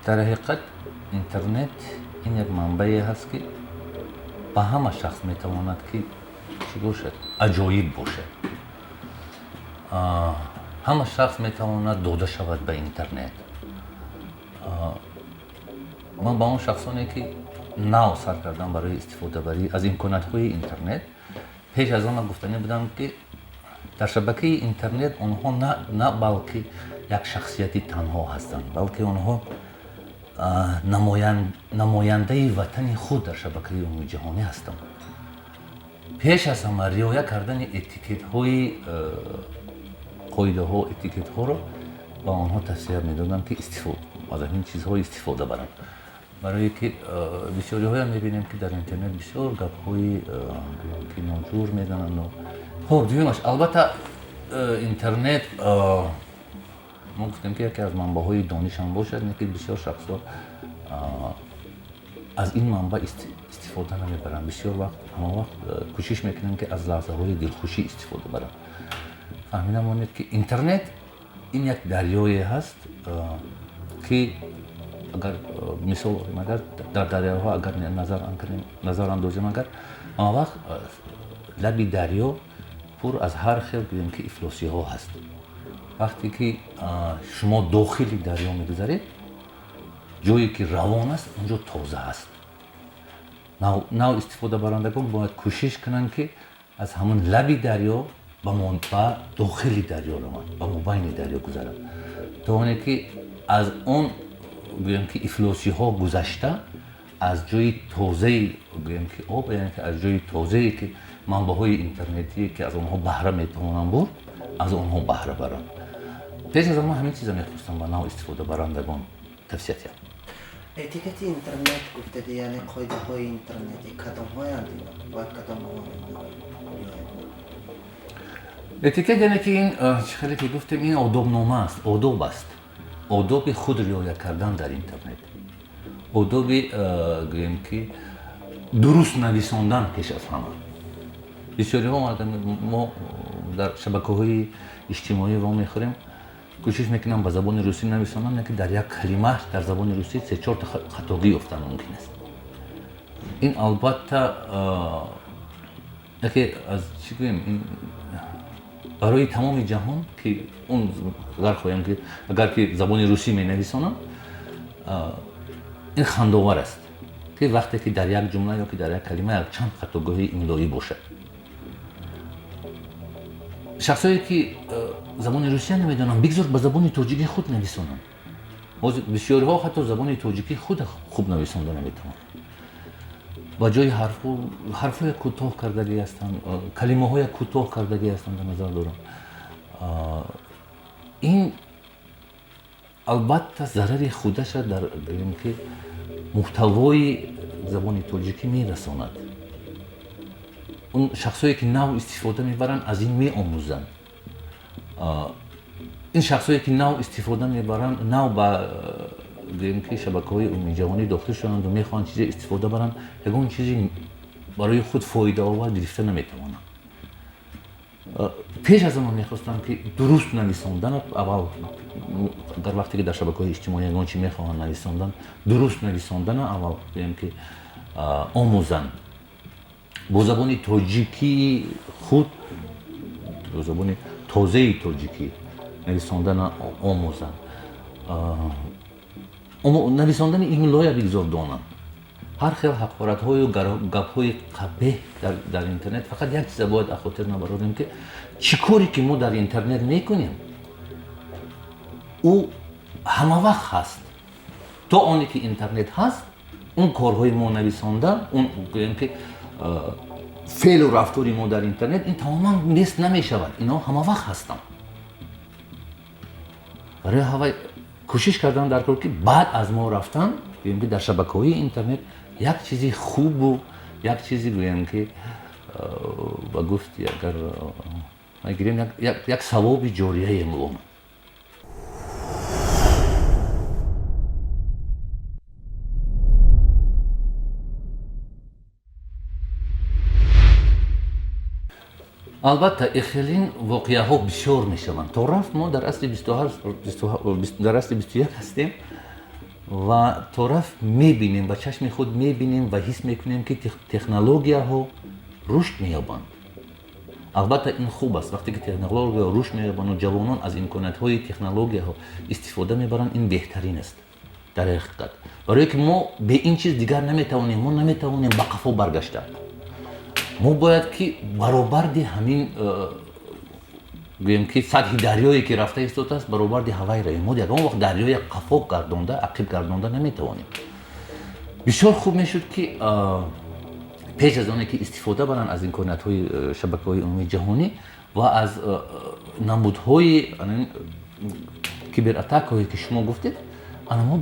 Дар ҳақиқат интернет ин як манбае ҳаст, ки ба ҳама шахс метавонад, ки чӣ бошад, аҷоиб бошад. Ҳама шахс метавонад дода шавад ба интернет. Ман ба он шахсоне, ки нав сар кардам барои истифодабарӣ аз имкониятҳои интернет, пеш аз он ман гуфтанӣ будам, ки дар шабакаи интернет онҳо на балки як шахсияти танҳо ҳастанд, балки онҳо намояндаи ватани худ дар шабакаи умумиҷаҳонӣ ҳастанд. Пеш аз ҳама риоя кардани этикетҳои, қоидаҳо, этикетҳоро ба онҳо тавсия медодам, ки аз ҳамин чизҳо истифода баранд, барое ки бисёриҳоям мебинем, ки дар интернет бисёр гапҳои ки ноҷур мезананд. Хуб, дуюмаш, албатта, интернет мо гуфтем, ки яке аз манбаъҳои донишам бошад, не ки бисёр шахсҳо аз ин манбаъ истифода намебаранд. Бисёр вақт, ҳама вақт кӯшиш мекунанд, ки аз лаҳзаҳои дилхушӣ истифода баранд. Фаҳмида монед, ки интернет ин як дарёе ҳаст, ки агар мисол орем, агар дар дарёҳо агар назар андозем, агар ҳама вақт лаби дарё пур аз ҳар хел, гӯем ки, ифлосиҳо ҳаст. Вақте ки шумо дохили дарё мегузаред, ҷое ки равон аст, он ҷо тоза аст. Нав истифодабарандагон бояд кӯшиш кунанд, ки аз ҳамон лаби дарё ба дохили дарё раванд, ба мобайни дарё гузаранд, то оне ки аз он, гӯем ки, ифлосиҳо гузашта, аз ҷои тозаи, гӯем ки, об, яъне ки аз ҷои тозае, ки манбаъҳои интернетие, ки аз онҳо баҳра метавонанд бурд, аз онҳо баҳра баранд. Пеш аз ҳама ҳамин чиза мехостам ба нав истифодабарандагон тавсия диҳам. Этикети интернет гуфтеди, яъне қоидаҳои интернетӣ кадомҳоянд? Ино бояд кадомҳоро риоя кунанд? Этикет, яъне ки ин чӣ хеле ки гуфтем, ин одобнома аст, одоб аст, одоби худ риоя кардан дар интернет, одоби, гӯем ки, дуруст нависондан. Пеш аз ҳама бисёриҳо мо дар шабакаҳои иҷтимоӣ вомехӯрем, кӯшиш мекунам ба забони русӣ нависонам, не ки дар як калима дар забони русӣ се чорта хатогӣ ёфтан мумкин аст. Ин албатта яке аз, чӣ гӯем, ин барои тамоми ҷаҳон, ки он агар хоҳем, ки агар ки забони русӣ менависонам, ин хандовар аст, ки вақте ки дар як ҷумла ё ки дар як калима якчанд хатогоҳи имлоӣ бошад. Шахсое ки забони русия намедонанд, бигзор ба забони тоҷикӣ худ нависонанд. Ҳозир бисёриҳо ҳатто забони тоҷикӣ худ хуб нависонда наметавонанд. Ба ҷои ҳарфҳоя кӯтоҳ кардагӣ ҳастанд, калимаҳоя кӯтоҳ кардагӣ ҳастанд, дар назар дорам. Ин албатта зарари худаша дар, гӯем ки, муҳтавои забони тоҷикӣ мерасонад. Он шахсое ки нав истифода мебаранд, аз ин меомӯзанд. Ин шахсое ки нав истифода мебаранд, нав ба, гӯем ки, шабакаҳои умумиҷаҳонӣ дохил шуданду мехоҳанд чизе истифода баранд, ягон чизи барои худ фоидаовар гирифта наметавонанд. Пеш аз он мехостам, ки дуруст нависондан аввал, дар вақте ки дар шабакаҳои иҷтимоӣ ягон чи мехоҳанд нависондан, дуруст нависондана аввал, гӯем ки, омӯзанд, бо забони тоҷикии худ, бо забони тозаи тоҷикӣ нависондана омӯзанд, нависондани имлоя бигзор донанд. Ҳар хел ҳақоратҳою гапҳои қабеҳ дар интернет. Фақат як чиза бояд аз хотир набарорем, ки чӣ коре ки мо дар интернет мекунем, ӯ ҳама вақт ҳаст. То оне ки интернет ҳаст, он корҳои мо нависонда, он, гӯем ки, феълу рафтори мо дар интернет, ин тамоман нест намешавад, инҳо ҳама вақт ҳастанд. Барои ҳавай кӯшиш кардан дар кор, ки баъд аз мо рафтан, гӯем ки, дар шабакаҳои интернет як чизи хубу як чизи, гӯем ки, ба гуфти агар гирем, як савоби ҷорияе монад. Албатта, ихелин воқеаҳо бисёр мешаванд. То рафт мо дар асри 21 ҳастем. Ва тораф мебинем, ба чашми худ мебинем ва ҳис мекунем, ки технологияҳо рушд меёбанд. Албатта, ин хуб аст. Вақте ки технологияҳо рушд меёбанд ва ҷавонон аз имкониятҳои технологияҳо истифода мебаранд, ин беҳтарин аст дар ҳақиқат, барое ки мо бе ин чиз дигар наметавонем, мо наметавонем ба қафо баргашта. Мо бояд ки баробарди ҳамин гӯем ки сатҳи дарёе ки рафта истодааст, баробарди ҳавай равем. Мо ягон вақт дарёе қафо гардонда, ақиб гардонда наметавонем. Бисёр хуб мешуд, ки пеш аз оне ки истифода баранд аз имкониятҳои шабакаҳои умумии ҷаҳонӣ ва аз намудҳои кибератакҳое, ки шумо гуфтед, анамо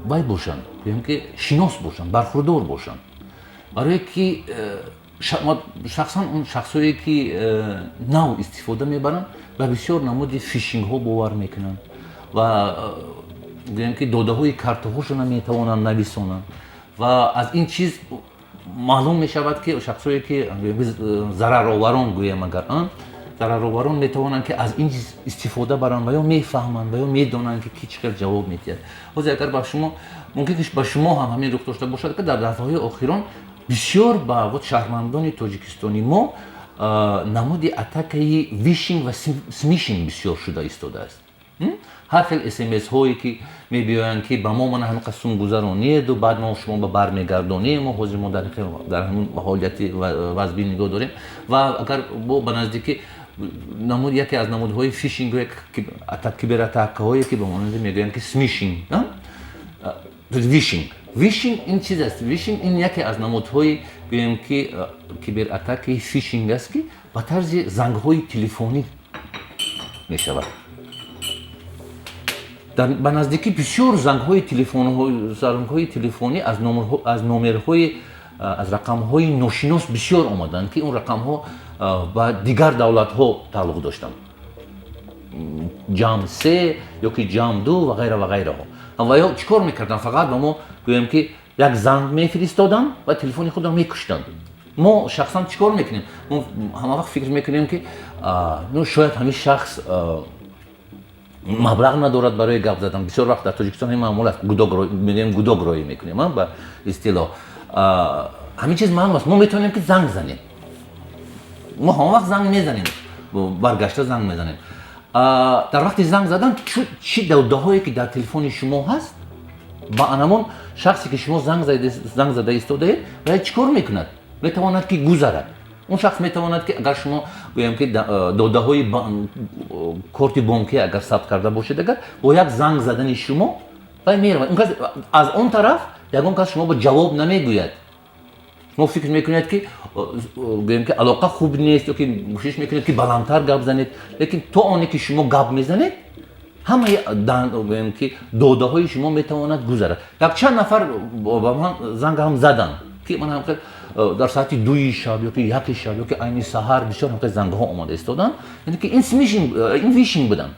вай бошанд, гӯем ки шинос бошанд, бархурдор бошанд, барое ки шахсан он шахсое ки нав истифода мебаранд, ба бисёр намуди фишингҳо бовар мекунанд ва гӯем ки додаҳои картаҳошона метавонанд нависонанд. Ва аз ин чиз маълум мешавад, ки шахсое ки зарароварон, гӯем агар, зарароварон метавонанд ки аз ин чиз истифода баранд ва ё мефаҳманд ва ё медонанд, ки ки чӣ хел ҷавоб медиҳад. Ҳозир агар ба шумо мумкин ки ба шумо ҳам ҳамин рух дошта бошад, ки дар дафъаҳои охирон бисёр ба вот шаҳрвандони тоҷикистони мо намуди атакаи вишинг ва смишинг бисёр шуда истодааст. Ҳар хел смсҳое ки мебиёянд, ки ба мо мана ҳамин қадр сум гузаронеду, баъд мо шумо ба бармегардонем. Ҳозир мо дар ҳамин ҳолияти вазбин нигоҳ дорем. Ва агар бо ба наздикӣ намуд, яке аз намудҳои фишинг, кибератакаҳое ки ба монанди мегӯянд ки смишинг, вишинг. Вишинг ин чиз аст? Вишинг ин яке аз намудҳои, гӯем ки, кибератакаи фишинг аст, ки ба тарзи зангҳои телефонӣ мешавад. Ба наздикӣ бисёр зангҳои телефонӣ аз номерҳои, аз рақамҳои ношинос бисёр омаданд, ки он рақамҳо ба дигар давлатҳо тааллуқ доштанд, ҷамъ се ё ки ҷамъ ду ва ғайра ва ғайраҳо. Ва ё чӣ кор мекарданд? Фақат ба мо, гӯем ки, як занг мефиристоданд ва телефони худро мекуштанд. Мо шахсан чӣ кор мекунем? Мо ҳама вақт фикр мекунем, ки ну шояд ҳамин шахс маблағ надорад барои гап задан. Бисёр вақт дар Тоҷикистон ҳамин маъмул аст, мегӯем, гудок роӣ мекунем. Ба истилоҳ ҳамин чиз маълум аст, мо метавонем ки занг занем, мо ҳама вақт занг мезанем, баргашта занг мезанем. Дар вақти занг задан чӣ додаҳое ки дар телефони шумо ҳаст, ба анамон шахсе ки шумо занг зада истодаед, вай чӣ кор мекунад? Метавонад ки гузарад. Он шахс метавонад ки агар шумо, гӯем ки, додаҳои корти бонкӣ агар сабт карда бошед, агар бо як занг задани шумо вай меравад. Он кас аз он тараф ягон кас шумо ба ҷавоб намегӯяд. Шумо фикр мекунед, ки, гӯем ки, алоқа хуб нест, ё ки кӯшиш мекунед, ки баландтар гап занед, лекин то оне ки шумо гап мезанед, ҳамаи, гӯем ки, додаҳои шумо метавонад гузарад. Якчанд нафар ба ман занг ҳам заданд, ки ман ҳам дар соати 2-и шаб ё ки 1-и шаб ё ки айни саҳар бисёр ҳамхел зангҳо омада истоданд, яъне ки ин смишинг, ин вишинг буданд.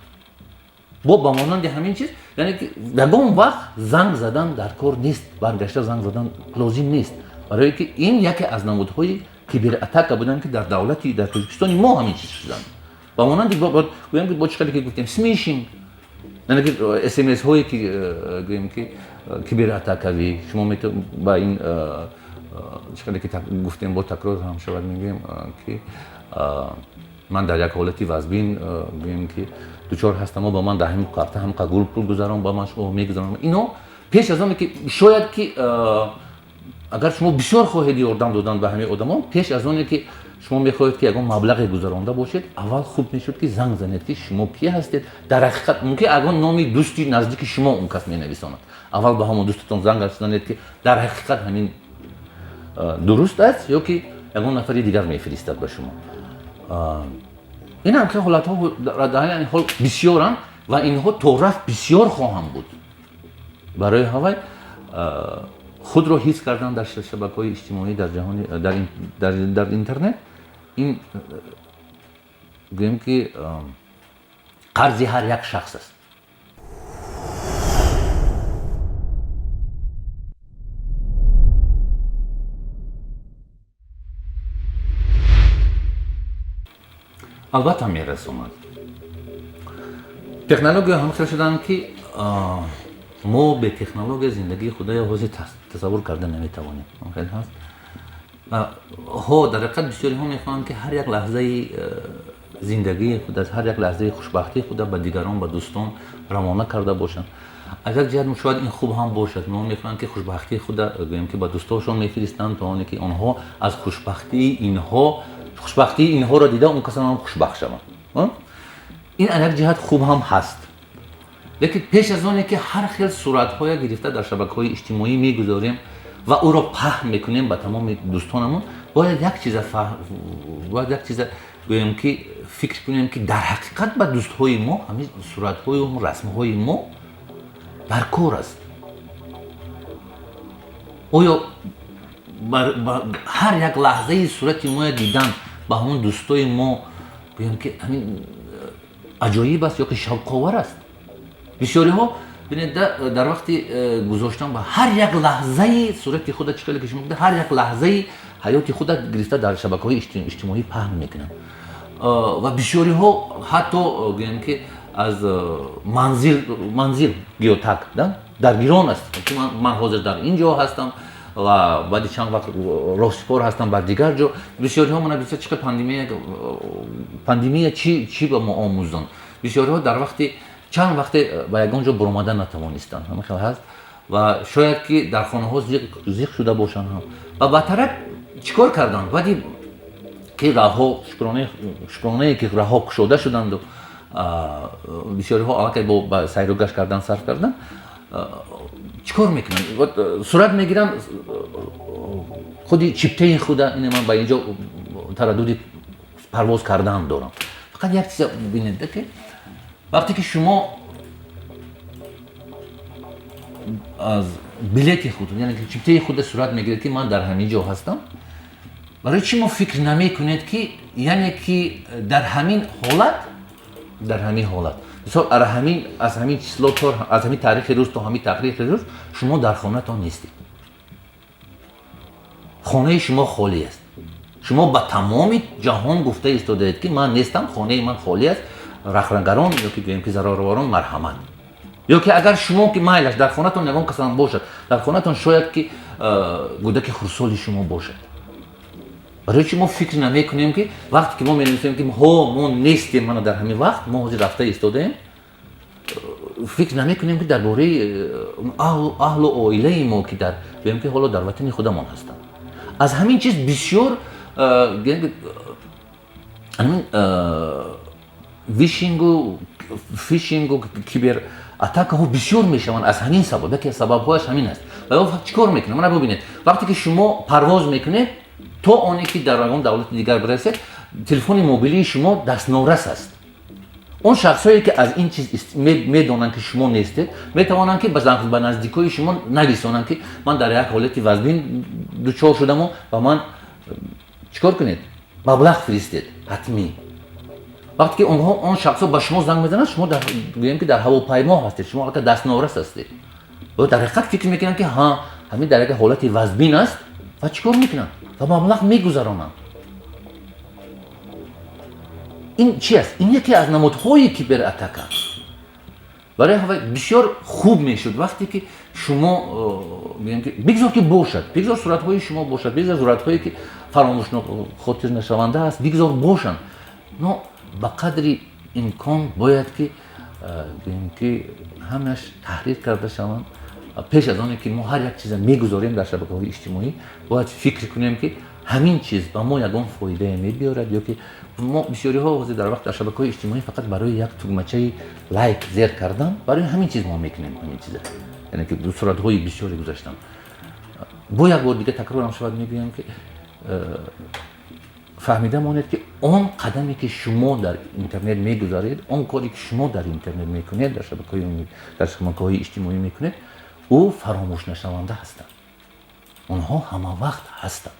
Бо ба монанди ҳамин чиз, яъне ки ягон вақт занг задан дар кор нест, баргашта занг задан лозим нест, барое ки ин яке аз намудҳои кибератака буданд, ки дар давлати, дар Тоҷикистони мо ҳамин чиз шуданд. Ба монанди, гӯем ки, бо чӣ хеле ки гуфтем, смишинг, яъне ки смсҳое ки, гӯем ки, кибератакавӣ шумо ба ин чӣ хеле ки гуфтем, бо такрор ҳам шавад, мегӯем ки ман дар як ҳолати вазбин, гӯем ки, дучор ҳастам, ба ман дар ҳамин карта ҳам қагул пул гузарон, ба ман шумо мегузаронам. Ино пеш аз оне ки шояд ки агар шумо бисёр хоҳед ёрдам додан ба ҳамин одамон, пеш аз оне ки шумо мехоҳед ки ягон маблағе гузаронда бошед, аввал хуб мешуд, ки занг занед, ки шумо ки ҳастед. Дар ҳақиқат мумкин ягон номи дӯсти наздики шумо он кас менависонад. Аввал ба ҳамон дӯстатон занг занед, ки дар ҳақиқат ҳамин дуруст аст ё ки ягон нафари дигар мефиристад ба шумо. Ин ҳам хел ҳолатҳо дар ҳол бисёранд ва инҳо то рафт бисёр хоҳанд буд. Барои ҳавай худро ҳис кардан дар шабакаҳои иҷтимоӣ, дар ҷаҳони, дар интернет, ин, гӯем ки, қарзи ҳар як шахс аст. Албатта, мерасонад. Технология ҳам хел шуданд, ки Мо бе технология зиндагии худро ҳозир тасаввур карда наметавонем. Хеле ҳаст. Ҳо, дар ҳақиқат бисёриҳо мехоҳанд, ки ҳар як лаҳзаи зиндагии худ, аз ҳар як лаҳзаи хушбахтии худа ба дигарон, ба дӯстон равона карда бошанд. Аз як ҷиҳат шояд ин хуб ҳам бошад. Мо мехоҳанд, ки хушбахтии худа, гӯем ки, ба дӯстошон мефиристанд, то оне ки онҳо аз хушбахтии инҳоро дида, он касон ҳам хушбахт шаванд. Ин аз як ҷиҳат хуб ҳам ҳаст. Лекин пеш аз оне ки ҳар хел суратҳое гирифта дар шабакаҳои иҷтимоӣ мегузорем ва ӯро паҳн мекунем ба тамоми дӯстонамон, бояд як чиза, гӯем ки, фикр кунем, ки дар ҳақиқат ба дӯстҳои мо ҳамин суратҳою расмҳои мо дар кор аст. Оё ҳар як лаҳзаи сурати моя дидан ба ҳамон дӯстои мо, гӯем ки, ҳамин аҷоиб аст ё ки шавқовар аст? Бисёриҳо, бинед, дар вақти гузоштан ба ҳар як лаҳзаи сурати худа, чӣ хеле ки шумо, ҳар як лаҳзаи ҳаёти худа гирифта дар шабакаҳои иҷтимоӣ паҳн мекунанд. Ва бисёриҳо ҳатто, гӯем ки, аз манзил геотаг даргирон аст, ки ман ҳозир дар ин ҷо ҳастам ва баъди чанд вақт роҳсипор ҳастам бар дигар ҷо. Бисёриҳо, мана бисёр чӣ қадр пандемия чӣ ба мо омӯзонд. Бисёриҳо дар вақти чанд вақте ба ягон ҷо баромада натавонистанд, ҳама хел ҳаст, ва шояд ки дар хонаҳо зиқ шуда бошанд ҳам. Ва баъдтарак чӣ кор карданд? Баъди ки раҳҳо, шукронае ки раҳҳо кушода шуданду бисёриҳо аллакай бо ба сайру гашт кардан сарф карданд, чӣ кор мекунанд? Сурат мегиранд худи чиптаи худа: ин ман ба ин ҷо тараддуди парвоз кардан дорам. Фақат як чиза бинед, ки вақте ки шумо аз билети худ, яъне чиптаи худа сурат мегиред, ки ман дар ҳамин ҷо ҳастам, барои чӣ мо фикр намекунед, ки яъне ки дар ҳамин ҳолат, мисол, аз ҳамин число то аз ҳамин таърихи рӯз то ҳамин таърихи рӯз шумо дар хонатон нестед, хонаи шумо холӣ аст, шумо ба тамоми ҷаҳон гуфта истодаед, ки ман нестам, хонаи ман холӣ аст, рахнагарон ё ки, гӯем ки, зарароварон, марҳамат. Ё ки агар шумо ки майлаш, дар хонатон ягон касам бошад, дар хонатон шояд ки кӯдаки хурдсоли шумо бошад, барои чи мо фикр намекунем, ки вақте ки мо менависем, ки ҳо, мо нестем, мана дар ҳамин вақт мо ҳозир рафта истодаем, фикр намекунем, ки дар бораи аҳлу оилаи мо, ки дар, гӯем ки, ҳоло дар ватани худамон ҳастанд? Аз ҳамин чиз бисёр ҳамин вишингу, фишингу, кибер атакаҳо бисёр мешаванд. Аз ҳамин сабаб, яке аз сабабҳояш ҳамин аст. Ва чӣ кор мекунад? Мана бубинед, вақте ки шумо парвоз мекунед, то оне ки дар ягон давлати дигар бирасед, телефони мобилии шумо дастнорас аст. Он шахсҳое, ки аз ин чиз медонанд, ки шумо нестед, метавонанд, ки ба наздикои шумо нависонанд, ки ман дар як ҳолати вазбин дучор шудаму ба ман чӣ кор кунед, маблағ фиристед ҳатмӣ. Вақте ки онҳо, он шахсҳо ба шумо занг мезананд, шумо, гӯем ки, дар ҳавопаймо ҳастед, шумо аллакай дастнорас ҳастед ва дар ҳақиқат фикр мекунанд, ки ҳа, ҳамин дар як ҳолати вазбин аст, ва чӣ кор мекунанд? Ва маблағ мегузаронанд. Ин чи аст? Ин яке аз намудҳои кибератака. Барои ҳавай бисёр хуб мешуд, вақте ки шумо, гӯем ки, бигзор ки бошад, бигзор суратҳои шумо бошад, бигзор суратҳое, ки фаромӯшхотир нашаванда аст, бигзор бошанд, но ба қадри имкон бояд ки, гӯем ки, ҳамаш таҳрир карда шаванд. Пеш аз оне ки мо ҳар як чиза мегузорем дар шабакаҳои иҷтимоӣ, бояд фикр кунем, ки ҳамин чиз ба мо ягон фоидае мебиёрад ё ки. Мо бисёриҳо ҳозир дар вақт дар шабакаҳои иҷтимоӣ фақат барои як тугмачаи лайк зер кардан, барои ҳамин чиз мо мекунем ҳамин чиза, яъне ки суратҳои бисёре гузаштан. Бо як бор дига такрорам шавад, мегӯям, ки фаҳмида монед, ки он қадаме, ки шумо дар интернет мегузаред, он коре, ки шумо дар интернет мекунед, дар шабакаҳои иҷтимоӣ мекунед, ӯ фаромӯшнашаванда ҳастанд, онҳо ҳама вақт ҳастанд.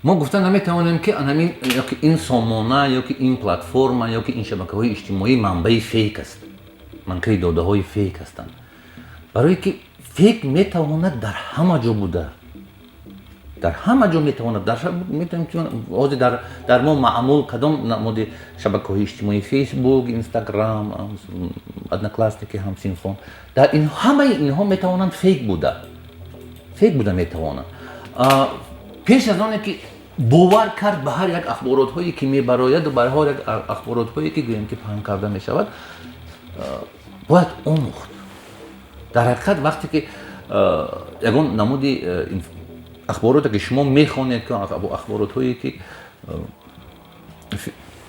Мо гуфта наметавонем, ки анамин ёки ин сомона, ёки ин платформа, ёки ин шабакаҳои иҷтимоӣ манбаи фейк аст, манбаи додаҳои фейк ҳастанд, барое ки фейк метавонад дар ҳама ҷо буда. Дар ҳама ҷо метавонад, ҳозир дар мо маъмул кадом намуди шабакаҳои иҷтимоӣ: Фейсбук, Инстаграм, Одноклассники, ҳамсинфон, дар ҳамаи инҳо метавонанд фейк буда метавонанд. Пеш аз оне ки бовар кард ба ҳар як ахборотҳое ки мебарояду ба ҳар як ахборотҳое ки, гӯем ки, паҳн карда мешавад, бояд омӯхт. Дар ҳақиқат, вақте ки ягон намуди ахбороте ки шумо мехонед,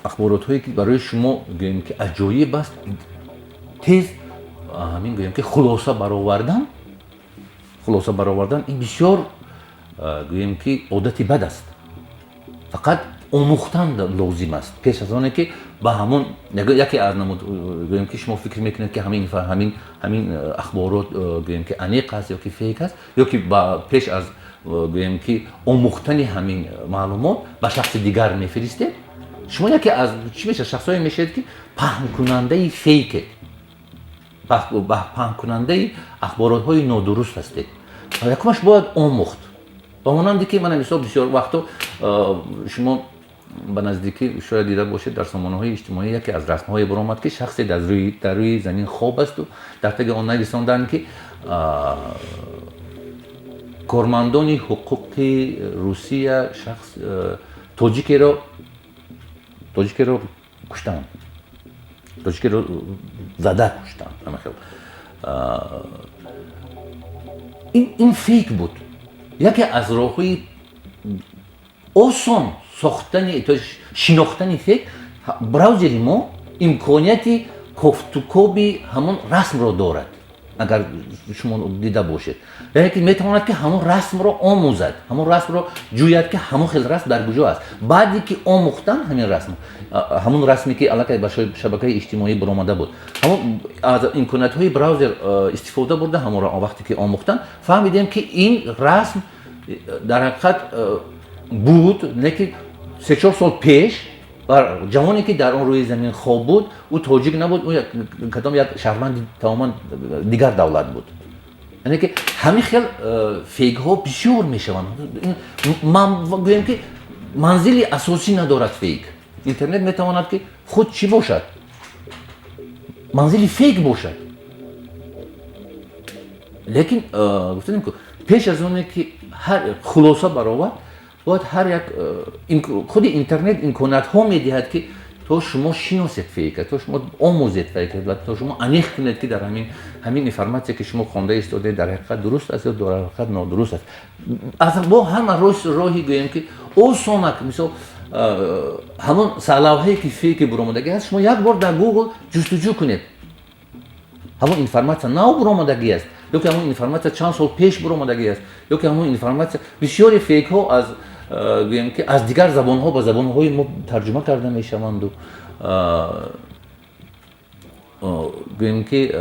ахборотҳое ки барои шумо, гӯем ки, аҷоиб аст, тез ҳамин, гӯем ки, хулоса баровардан ин бисёр, гӯем ки, одати бад аст. Фақат омӯхтан лозим аст пеш аз оне ки ба ҳамон яке аз намуд, гӯем ки, шумо фикр мекунед ки ҳамин ахборот, гӯем ки, аниқ аст ё ки фейк аст, ё ки пеш аз, гӯем ки, омӯхтани ҳамин маълумот ба шахси дигар мефиристед, шумо яке аз чӣ мешавад, шахсое мешавед ки паҳнкунандаи фейкед, паҳнкунандаи ахборотҳои нодуруст ҳастед. Якумаш бояд омӯхт. Ба монанде ки мана мисол, бисёр вақто шумо ба наздикӣ шояд дида бошед, дар сомонаҳои иҷтимоӣ яке аз расмҳое баромад, ки шахсе дар рӯи замин хоб асту дар таги он нависонданд, ки кормандони ҳуқуқи Русия шахс тоҷикеро куштанд, тоҷикеро зада куштанд. Ҳамахел ин фейк буд. Яке аз роҳҳои осон сохтани, шинохтани фейк: браузери мо имконияти кофтукоби ҳамон расмро дорад, агар шумо дида бошед, яъне ки метавонад ки ҳамон расмро омӯзад, ҳамон расмро ҷӯяд, ки ҳамон хел расм дар куҷо аст. Баъде ки омӯхтан ҳамин расм, ҳамон расме ки аллакай ба шабакаи иҷтимоӣ баромада буд, ҳамон аз имкониятҳои браузер истифода бурда, ҳамонро вақте ки омӯхтан, фаҳмидем, ки ин расм дар ҳақиқат буд, лекин 3-4 сол пеш. Ҷавоне ки дар он рӯи замин хоб буд, ӯ тоҷик набуд, ӯ кадом як шаҳрванди тамоман дигар давлат буд. Яъне ки ҳамин хел фейкҳо бисёр мешаванд. Гӯем ки, манзили асосӣ надорад фейк. Интернет метавонад ки худ чӣ бошад, манзили фейк бошад. Лекин гуфтанем ку, пеш аз оне ки ҳар хулоса баровард, бояд ҳар як худи интернет имкониятҳо медиҳад, ки то шумо шиносед фейка, то шумо омӯзед фейка ва то шумо аниқ кунед, ки дар ҳамин информатсия, ки шумо хонда истодаед, дар ҳақиқат дуруст аст ё дар ҳақиқат нодуруст аст. Аз бо ҳама роҳи, гӯем ки, осонак, мисол, ҳамон сарлавҳае ки фейки буромадагӣ аст, шумо як бор дар Google ҷустуҷӯ кунед, ҳамон информатсия нав буромадагӣ аст ё ки ҳамон информатсия чанд сол пеш буромадагӣ аст, ё ки ҳамон информатсия. Бисёри фейкҳо аз, гӯем ки, аз дигар забонҳо ба забонҳои мо тарҷума карда мешаванду, гӯем ки,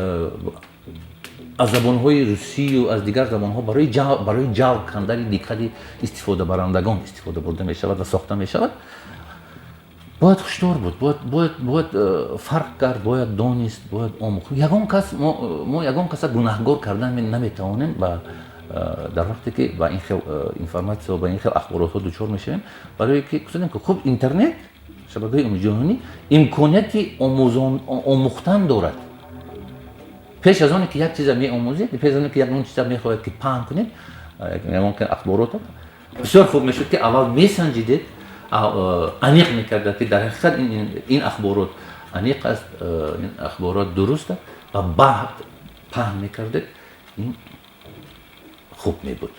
аз забонҳои русию аз дигар забонҳо барои ҷалб кардани диққати истифодабарандагон истифода бурда мешавад ва сохта мешавад. Бояд ҳушдор буд, бояд фарқ кард, бояд донист, бояд омӯхт. Ягон кас, мо ягон каса гунаҳгор кардан наметавонем ба дар вақте ки ба ин хел информатсия, ба ин хел ахборотҳо дучор мешавем, барое ки гуфтем ки хуб, интернет, шабакаи ҷаҳонӣ имконияти омӯхтан дорад. Пеш аз оне ки як чиза меомӯзед, пеш аз оне ки ягон чиза мехоҳед ки паҳн кунед, ягон ахборота, бисёр хуб мешуд, ки аввал месанҷидед, аниқ мекардад, ки дар ҳақиқат ин ахборот аниқ аст, ин ахборот дуруст аст, ва баъд паҳн мекардед, ин хуб мебуд.